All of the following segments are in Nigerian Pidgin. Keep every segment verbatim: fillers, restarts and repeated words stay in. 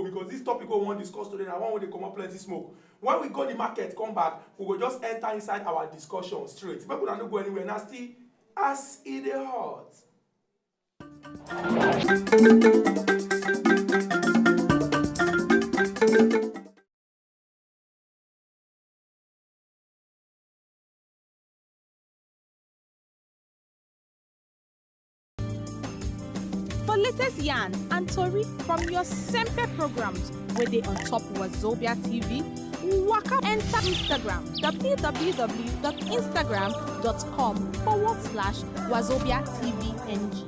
Because this topic we wan discuss today na one wey dey comot plenty smoke. When we go the market, come back, we go just enter inside our discussion straight. Make una no go anywhere. Na still as e dey hot. For latest yarn and tori from your sempe programs wey dey on top Wazobia T V, waka enter Instagram, w w w dot instagram dot com forward slash wazobia T V N G.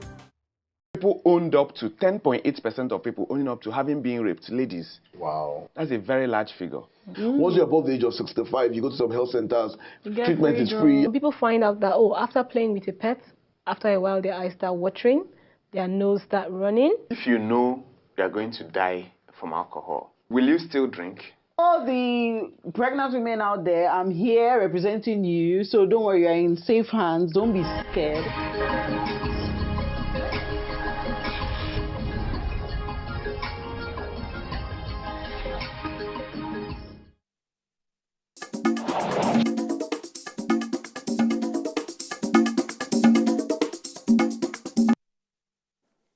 People owned up to ten point eight percent of people owning up to having been raped. Ladies, Wow. That's a very large figure. Once you're above the age of sixty-five, you go to some health centers, You get treatment free is drug. free. People find out that, oh, after playing with a pet, after a while their eyes start watering, their nose start running. If you know you are going to die from alcohol, will you still drink? All the pregnant women out there, I'm here representing you, so don't worry, you're in safe hands. Don't be scared.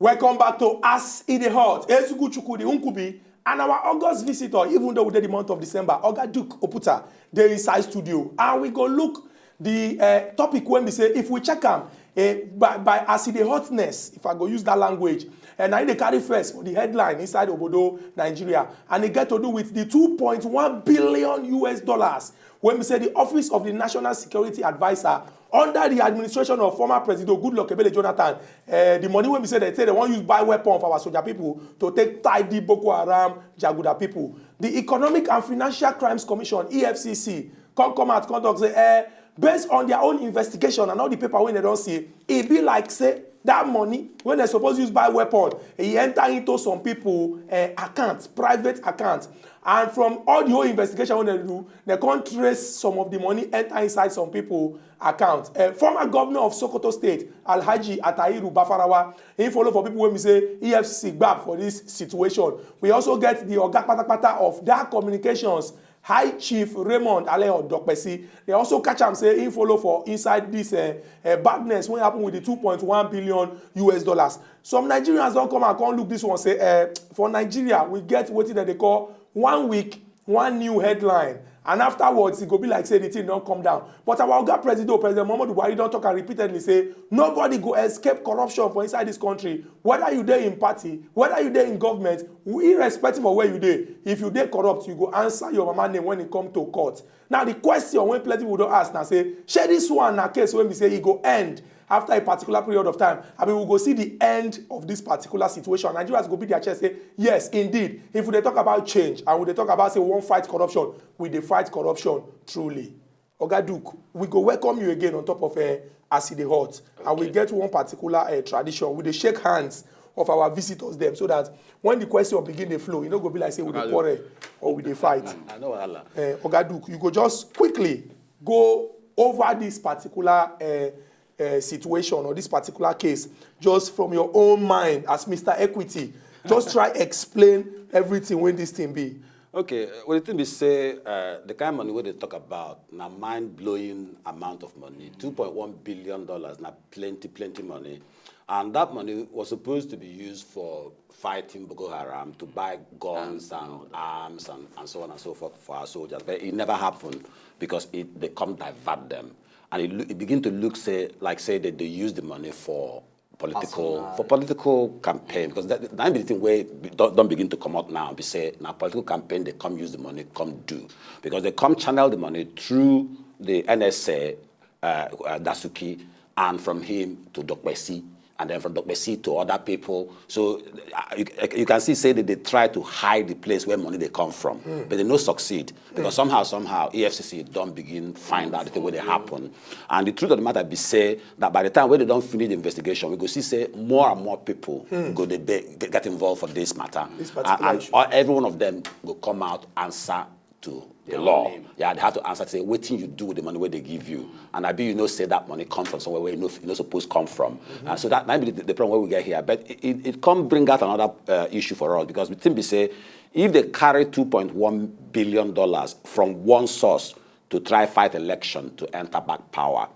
Welcome back to As E Dey Hot. Ezuku Chukwudi Nkubi and our August visitor, even though we dey the month of December, Oga Duke Oputa dey inside studio, and we go look the uh, topic when we say if we check am uh, by, by as e dey hotness, if I go use that language, and I dey carry first for the headline inside Obodo Nigeria, and e get to do with the two point one billion U S dollars when we say the office of the National Security Adviser under the administration of former President Goodluck Ebele Jonathan, uh, the money when we say they say they wan use buy weapon for our soldier people to take tidy Boko Haram Jaguda people. The Economic and Financial Crimes Commission, E F C C, come come out come talk say, eh, based on their own investigation and all the paper wey they don see, e be like say that money wey they suppose use buy weapon, e enter into some people uh, account, private account, and from all the whole investigation wey they do, they come trace some of the money enter inside some people account. Uh, former governor of Sokoto State, Alhaji Atahiru Bafarawa, he follow for people wey be say E F C C gbab for this situation. We also get the oga patapata of that communications, High Chief Raymond Aleho Dokpesi. They also catch am say he follow for inside this uh, uh, badness wey happen with the two point one billion U S dollars. Some Nigerians don come and come look this one say, uh, for Nigeria we get wetin dem dey call one week, one new headline, and afterwards e go be like say the thing don come down. But our oga President, President Muhammadu Buhari don talk am repeatedly say nobody go escape corruption for inside this country, whether you dey in party, whether you dey in government, irrespective of where you dey, if you dey corrupt, you go answer your mama name when e come to court. Now the question wey plenty people don ask na say, shey this one na case wey be say e go end after a particular period of time? I mean, we go see the end of this particular situation. Nigerians go beat their chest say, yes, indeed, if we dey talk about change and we dey talk about say we wan fight corruption, we dey fight corruption truly. Oga Duke, we go welcome you again on top of uh, as e dey hot, and we get one particular uh, tradition. We dey shake hands of our visitors dem so that when the question begin dey flow, e no go be like say we dey quarrel or we dey fight. I know wahala. Uh, Oga Duke, you go just quickly go over this particular uh, uh, situation or this particular case just from your own mind as Mister Equity. Just try explain everything wey this thing be. Okay, well, the thing be say uh, the kind of money wey they talk about na mind-blowing amount of money, two point one billion dollars, na plenty, plenty money, and that money was supposed to be used for fighting Boko Haram, to buy guns and arms and, and so on and so forth for our soldiers. But it never happened because it, they come divert them, and it, loo- it begin to look say like say that they use the money for political for political campaign, because that, that be the thing wey be- don don begin to come out now be say na political campaign they come use the money come do, because they come channel the money through the N S A, uh, uh, Dasuki, and from him to Dokpesi, and then from Dokpesi to other people. So uh, you, you can see say that they try to hide the place where money they come from, but they no succeed, because somehow somehow E F C C don begin find out the thing wey dey happen. And the truth of the matter be say that by the time wey they don finish the investigation, we go see say more and more people go dey be, get, get involved for this matter. This And, particular and issue. all- every one of them go come out answer to the law. Yeah, they have to answer to say wetin you do with the money wey they give you, and abi you know say that money come from somewhere where you no you no suppose come from. And so that might be the, the problem where we get here. But it, it, it come bring out another uh, issue for us, because we think we say if they carry two point one billion dollars from one source to try fight election to enter back power,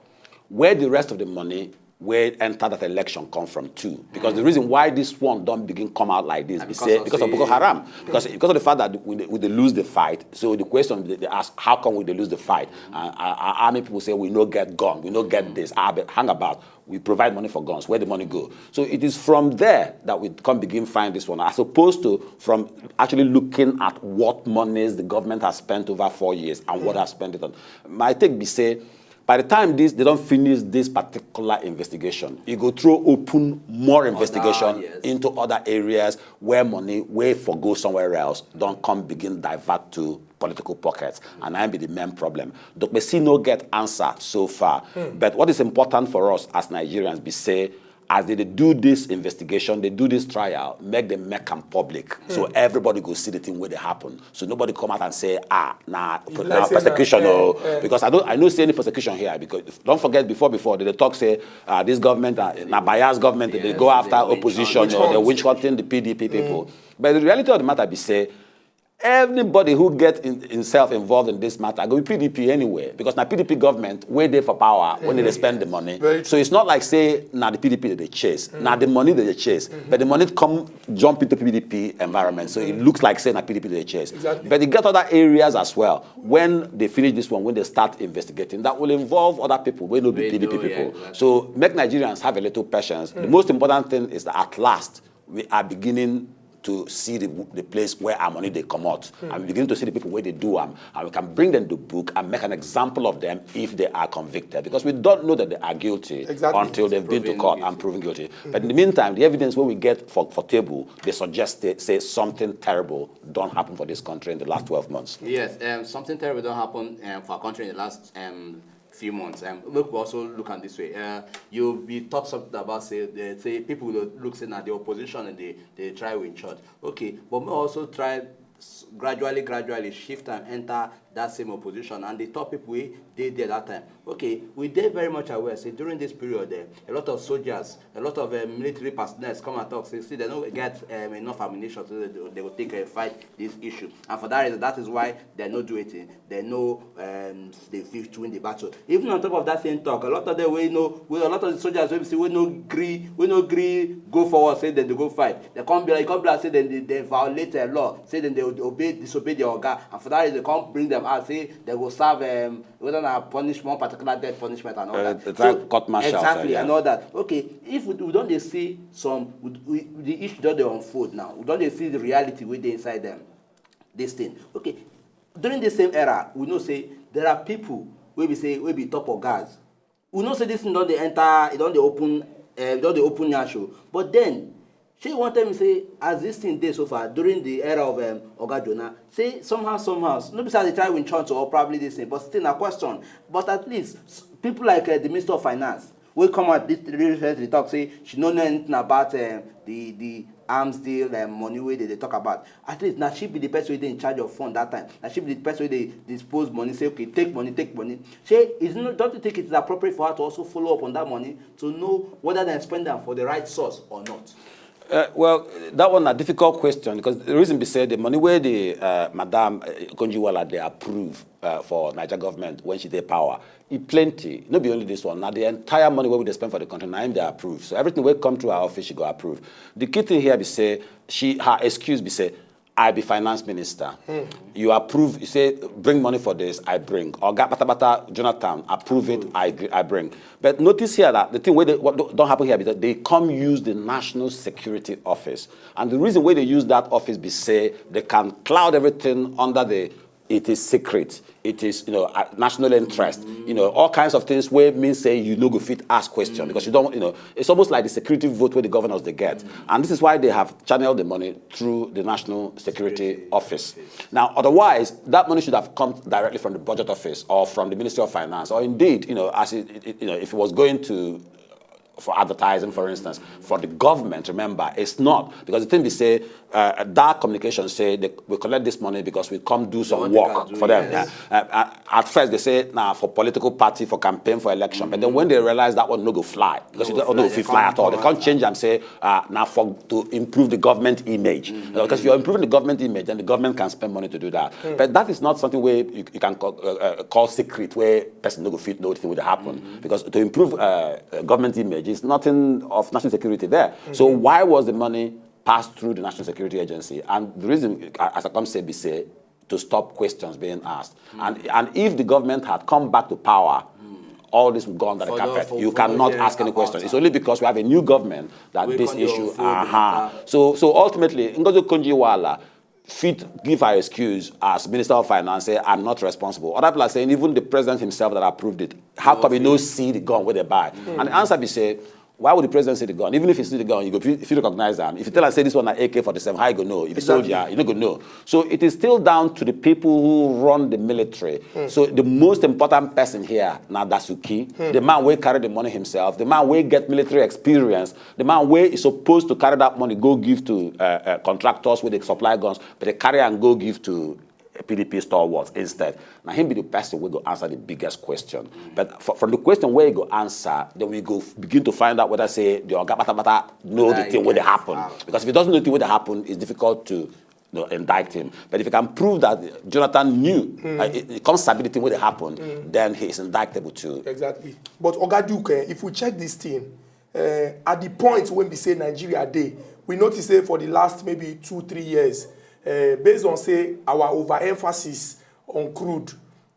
where the rest of the money wey enter that election come from too? Because the reason why this one don begin come out like this be say because of Boko Haram, because because of the fact that we dey, we dey lose the fight. So the question they, they ask, how come we dey lose the fight? And uh, uh, army people say we no get gun, we no get this. Ah, but hang about, we provide money for guns. Where the money go? So it is from there that we come begin find this one, as opposed to from actually looking at what monies the government has spent over four years and what has spent it on. My take be say, by the time this they don finish this particular investigation, e go throw open more investigation into other areas where money wey for go somewhere else don come begin divert to political pockets, and na im be the main problem. Dokpesi no get answer so far. But what is important for us as Nigerians be say, as they dey do this investigation, they do this trial, make them make am public, so everybody go see the thing wey dey happen. So nobody come out and say, ah, na na persecution o, because I don't I no see any persecution here. Because don't forget, before before they dey talk say, ah, this government uh, na bias government, they go after opposition or they witch hunting the P D P people. But the reality of the matter be say, anybody who get in, himself involved in this matter go be P D P anyway, because na P D P government wey dey for power when they spend the money. So it's not like say na the P D P that they chase, na the money that they chase, but the money come jump into P D P environment. So it looks like say na P D P that they chase. But you get other areas as well. When they finish this one, when they start investigating, that will involve other people wey no be P D P people. So make Nigerians have a little patience. The most important thing is that at last we are beginning to see the, the place where our money dey comot, and we begin to see the people wey dey do am, and we can bring them to book and make an example of them if they are convicted, because we don't know that they are guilty until they've been to court and proven guilty. But in the meantime, the evidence wey we get for, for table dey suggest say, say something terrible don happen for this country in the last twelve months. Yes, um, something terrible don happen um, for our country in the last um, few months. Um, make we also look am this way. Uh, you be talk something about say they say people dey look say na the opposition and they they try win short. Okay, but make we also try s- gradually gradually shift and enter that same opposition and the top people wey dey there that time. Okay, we dey very much aware say during this period eh, a lot of soldiers, a lot of uh, military personnel come and talk say see they no get um, enough ammunition so they, they go take uh, fight this issue, and for that reason that is why they no do anything. They no um, they fit win the battle. Even on top of that same talk, a lot of them wey no wey a lot of the soldiers wey be say wey no gree wey no gree go forward say dem dey go fight, they come be like come be like say dem dey dey violate uh, law, say dem dey obey disobey their oga, and for that reason they come bring them out say they go serve um, whether na punish one particular death punishment and all Uh, that. It's like court martial, exactly, yeah. And all that. Okay, if we, we don dey see some we, we, the issue don dey unfold now, we don dey see the reality wey dey inside them. This thing. Okay, during this same era we know say there are people wey be say wey be top ogas. We know say this thing don dey enter, e don dey open, uh, don dey open yansh o. But then, shey you wan tell me say as this thing dey so far during the era of um, Oga Jonah, say somehow somehow, no be say I dey try win chance or probably this thing, but still na question. But at least s- people like uh, the Minister of Finance wey come out this recently talk say she no know anything about um, the the arms deal um, money wey dey dey talk about. At least na she be the person wey dey in charge of fund that time. Na she be the person wey dey dispose money, say okay, take money, take money. Shey is no don't you think it is appropriate for her to also follow up on that money to know whether dem spend am for the right source or not? Uh, well, that one a difficult question, because the reason be say the money where the uh, madam uh, Konjiwala they approve uh, for Niger government when she dey power, e plenty. No be only this one. Now the entire money where we dey spend for the country, now they approve. So everything will come through our office, she go approve. The key thing here be say she her excuse be say I be finance minister. You approve, you say bring money for this, I bring. Oga Batabata Jonathan, approve it, I, gr- I bring. But notice here that the thing where they, what don't happen here because they come use the National Security Office. And the reason why they use that office be say they can cloud everything under the it is secret, it is you know uh, national interest, you know all kinds of things where mean say you no go fit ask question because you don't you know it's almost like the security vote where the governors they get, and this is why they have channeled the money through the National Security Office. Now otherwise that money should have come directly from the budget office or from the Ministry of Finance, or indeed you know as it, it- you know if it was going to for advertising, for instance. For the government, remember, it's not. Because the thing they say, uh, that communication say they, we collect this money because we come do some want to work do for them. Yes. Uh, uh, at first they say now for political party, for campaign, for election, but then when they realize that one no go fly, because No you go don't no fly, fit they fly come at all. They come can't after. Change and say uh, now for to improve the government image. Because if you're improving the government image, then the government can spend money to do that. But that is not something where you, you can call, uh, uh, call secret, where person no go fit know thing will happen. Because to improve uh, uh, government image is nothing of national security there. So why was the money passed through the National Security Agency? And the reason, uh, as I come say, be say to stop questions being asked. And and if the government had come back to power, all this would go under the Further carpet. for- You further cannot year ask any about question. that. It's only because we have a new government that We this can't issue. afford Uh-huh. that. So so ultimately, Ngozi Okonjo-Iweala fit give her excuse as Minister of Finance, say I'm not responsible. Other people are saying even the president himself that approved it. How come you no see the gun where they buy? And the answer be say, why would the president see the gun? Even if he see the gun, you go if you, if you recognize them. If you tell and say this one an A K forty-seven, how you go know? If you Exactly. Soldier, you no go know. So it is still down to the people who run the military. So the most important person here now Dasuki, the man will carry the money himself, the man will get military experience, the man where is supposed to carry that money go give to uh, uh, contractors where they supply guns, but they carry and go give to P D P stalwarts instead. Now him be the person we go answer the biggest question. But for, from the question where he go answer, then we go f- begin to find out whether say the oga bata bata know the Like, thing where they yes, happen. wow. Because if he doesn't know the thing where they happen, it's difficult to you know, indict him. But if you can prove that Jonathan knew, uh, it, it comes sabi the thing where they happen, then he is indictable too. Exactly. But Oga Duke, eh, if we check this thing, uh, at the point when we say Nigeria day, we notice say for the last maybe two, three years, uh, based on say our overemphasis on crude,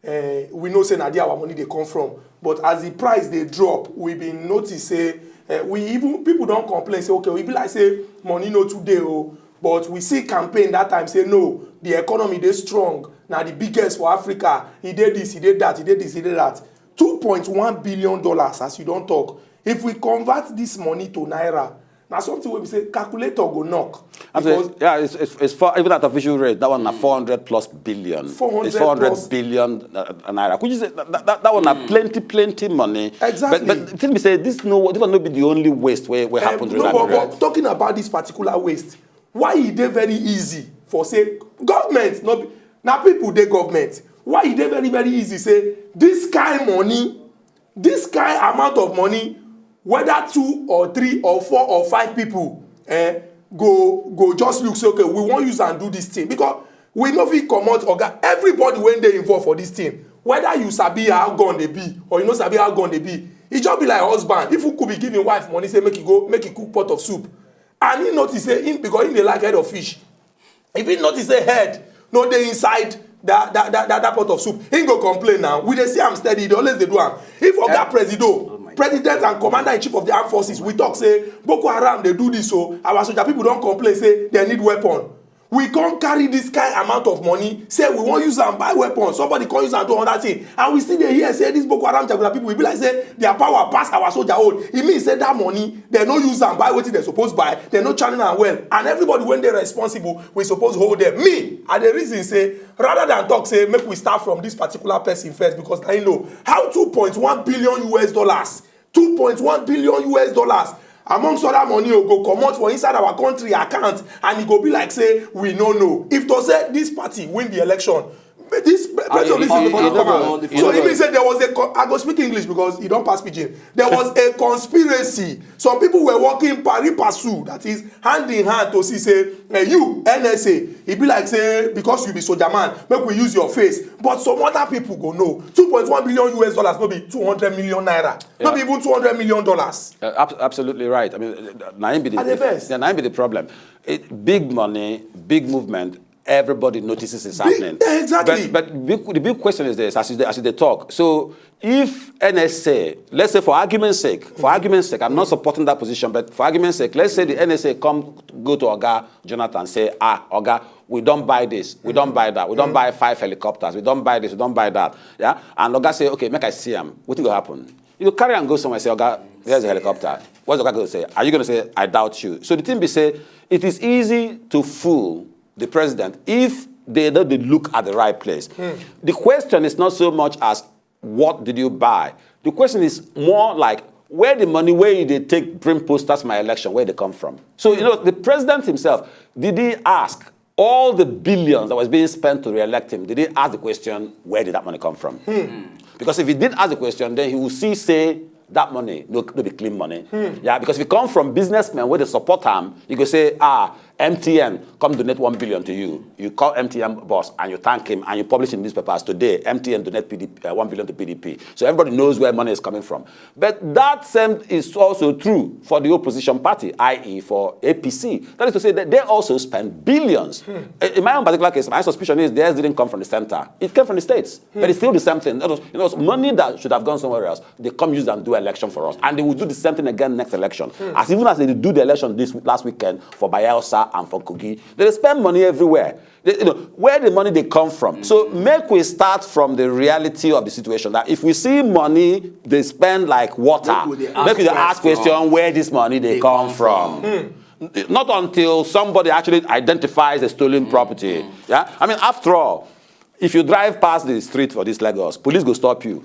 uh, we know say na there our money they come from. But as the price they drop, we been notice say uh, we even people don't complain say okay, we be like say money no today oh, but we see campaign that time say no, the economy they strong, now the biggest for Africa. He did this, he did that, he did this, he did that. Two point one billion dollars as you don't talk. If we convert this money to naira, now something will be say calculator go knock. I say, yeah, it's, it's, it's for, even at official rate, that one na four hundred plus billion. It's 400 four hundred plus. billion uh, naira. Could you say that, that, that one na plenty, plenty money? Exactly. But, but thing we say this no, this one no be the only waste where, where Um, happened during no, that but, period. But talking about this particular waste, why e dey very easy for say government no be na people dey government? Why e dey very very easy say this kind money, this kind amount of money, whether two or three or four or five people eh, go go just look say okay, we wan use am do this thing because we no fit comot oga everybody wey dey involved for this thing, whether you sabi how gun dey be or you no sabi how gun dey be, e just be like husband if uku be give him wife money say make e go make e cook pot of soup and he notice say him because him dey like head of fish, if he notice say head no dey inside that that that that, that pot of soup, he go complain now. We dey see am steady, he dey always dey do am. If oga presido president and commander in chief of the armed forces we talk say boko haram dey do this o, our soldier people don complain say dem need weapon, we come carry this kind amount of money say we wan use am buy weapon, somebody come use am do another thing and we still dey hear say this boko haram jagunla people e be like say their power pass our soldier own, e mean say that money dem no use am buy wetin dem suppose buy, dem no channel am well and everybody wey dey responsible we suppose hold dem. Me I dey reason say rather than talk say make we start from this particular person first because I know how two point one billion U S dollars two point one billion U S dollars amongst other money o go comot for inside our country account and e go be like say we no know if to say this party win the election this president you- this you- is you the no governor go- you so no e go- mean say there was a con- I go speak English because you don pass pidgin, there was a conspiracy, some people were working pari passu that is hand in hand to see say eh, you N S A e be like say because you be soldier man make we use your face but some other people go know two point one billion U S dollars no be two hundred million naira, no be even two hundred million dollars. Uh, ab- absolutely right. I mean, uh, na him be the, At the best. yeah, na him be the problem. It, big money, big movement. Everybody notices it's happening. Yeah, exactly. But, but big, the big question is this: as you, as you dey talk, so if N S A, let's say for argument's sake, for argument's sake, I'm not supporting that position, but for argument's sake, let's say the N S A come go to Oga Jonathan say, ah, Oga, we don't buy this, we don't buy that, we don't buy five helicopters, we don't buy this, we don't buy that, yeah, and Oga say, okay, make I see am, wetin go happen? You go carry am go somewhere, say, Oga, here's a helicopter. What's the guy going to say? Are you going to say, I doubt you? So the thing be say, it is easy to fool the president if they don't they look at the right place. The question is not so much as what did you buy? The question is more like, where the money where you dey take bring posters my election, where they come from? So, you know, the president himself, did he ask all the billions that was being spent to re-elect him, did he ask the question, where did that money come from? Because if he did ask the question, then he will see say that money no, no be clean money. Yeah, because if you come from businessmen where they support him, you go say, ah, M T N come donate one billion to you. You call M T N boss and you thank him and you publish in newspapers today, M T N donate P D P, uh, one billion to P D P. So everybody knows where money is coming from. But that same is also true for the opposition party, i e for A P C. That is to say that they also spend billions. In my own particular case, my suspicion is theirs didn't come from the center. It came from the states. But it's still the same thing. That was, you know, money that should have gone somewhere else, they come use and do election for us. And they will do the same thing again next election. As even as they do the election this last weekend for Bayelsa and for Kogi, they spend money everywhere. They, you know, where the money they come from. So make we start from the reality of the situation, that if we see money, they spend like water. Make we dey ask question where this money they come from. Not until somebody actually identifies a stolen property. Yeah, I mean, after all, if you drive past the street for this Lagos, police go stop you.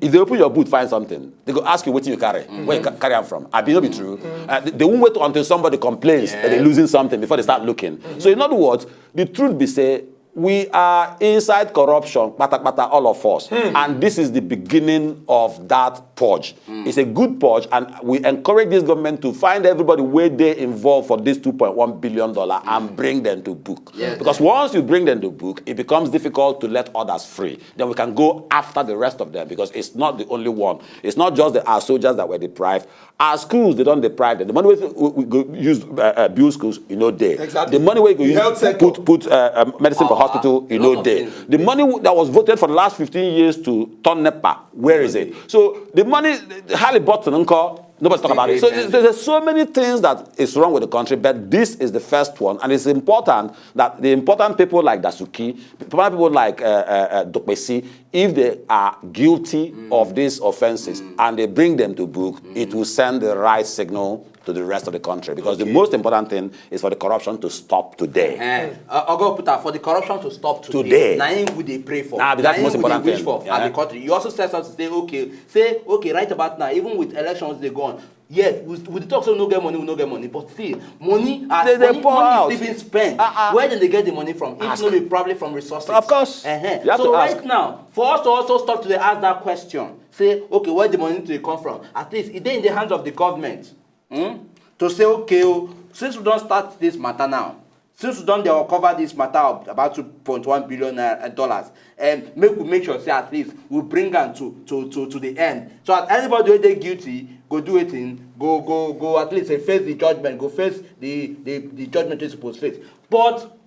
If they open your boot, find something, they go ask you what you carry, where you ca- carry am from. Abi no be true? Uh, they, they won't wait until somebody complains that they're losing something before they start looking. So in other words, the truth be say, we are inside corruption, pata pata, all of us. And this is the beginning of that purge. It's a good purge, and we encourage this government to find everybody where they involved for this two point one billion dollar and bring them to book. Because once you bring them to book, it becomes difficult to let others free. Then we can go after the rest of them, because it's not the only one. It's not just the, our soldiers that were deprived. Our schools, they don't deprive them. The money we, we, we go use uh, uh, build schools, you know, there. The money we go use put put uh, uh, medicine for hospital, you know, there. The money that was voted for the last fifteen years to turn nepa, where is it? So the money, Halliburton, nko, nobody's talking about it. So there's, there's so many things that is wrong with the country, but this is the first one, and it's important that the important people like Dasuki, important people like uh, uh, uh, Dopesi, if they are guilty of these offenses and they bring them to book, it will send the right signal to the rest of the country, because the most important thing is for the corruption to stop today. Eh, uh, Oga Oputa, for the corruption to stop today, na him we dey pray for. Nah, that's the most important thing. Na him we dey wish for as the country. You also said something, say, okay, say, okay, right about now, even with elections they go on, yet we, we dey talk say we no get money, we no get money, but still, money, uh, they, they money, pour money out. Is still being spent. Uh-uh. Where did they get the money from? If no be probably from resources. Of course. Uh-huh. You have so to ask. Right now, for us to also stop to dey ask that question, say, okay, where the money to come from? At least it dey in the hands of the government. Hmm? To say, okay, oh, since we don't start this matter now, since we don't dey uncover this matter of about two point one billion naira, uh, dollars, and make we make sure say at least we bring am to to to to the end, so that anybody wey dey guilty go do wetin, go go go at least, eh, face the judgment, go face the the the judgment wey suppose face. But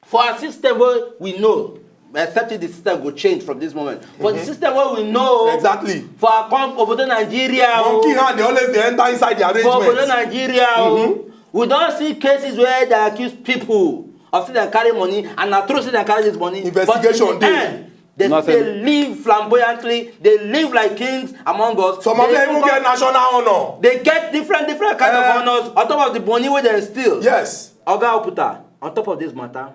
for our system wey we know, except if the system go change from this moment, for the system wey we know, exactly, for our com obodo Nigeria, monkey hand dey always dey enter inside the arrangement. For obodo Nigeria, we don see cases where they accuse people of say dem carry money, and na true say dem carry this money. Investigation dey. But in the end, they still live flamboyantly, they live like kings among us. Some of them even get national honor. They get different different kind of honors on top of the money wey dem steal. Yes. Oga Oputa, on top of this matter,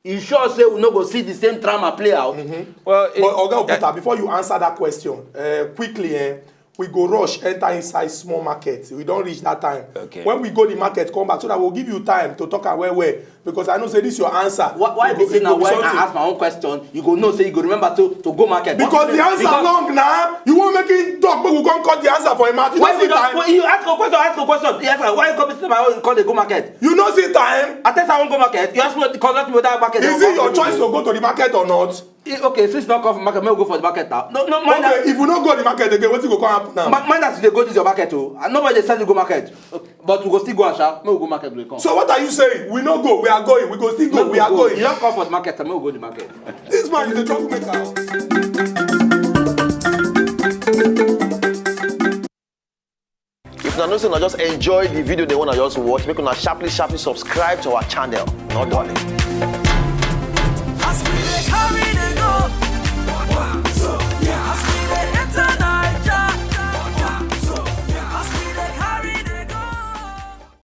you sure say we no go see the same drama play out? Well, but Oga Oputa, before you answer that question, uh, quickly, eh, we go rush enter inside small market. We don reach that time. Okay. When we go the market, come back so that we'll give you time to talk am well well, because I know say this your answer. Why, why be say now when I ask my own question, you go know say you go remember to to go market? Because the answer long now. You wan make him talk, but we come cut the answer for him mouth. You no see time. You ask a question, ask a question. You ask, why you come say my own, you come dey go market? You no see time. I tell you say I wan go market. You ask me, consult me whether market. Is it your choice to go to the market or not? Eh, okay, since you don come for market, make we go for the market now. No, no, mind that. Okay, if we no go the market again, wetin go come happen now? Ma-, mind as you dey go this your market o. And nobody dey send you go market. But we go still go am sha. Make we go market, we come. So what are you saying? We no go, we are going. We go still go, we are going. You don come for the market, make we go the market. This man is a troublemaker. If una know say una just enjoy the video, they wanna just watch, make una sharply, sharply subscribe to our channel. No dulling. As we dey carry dey go.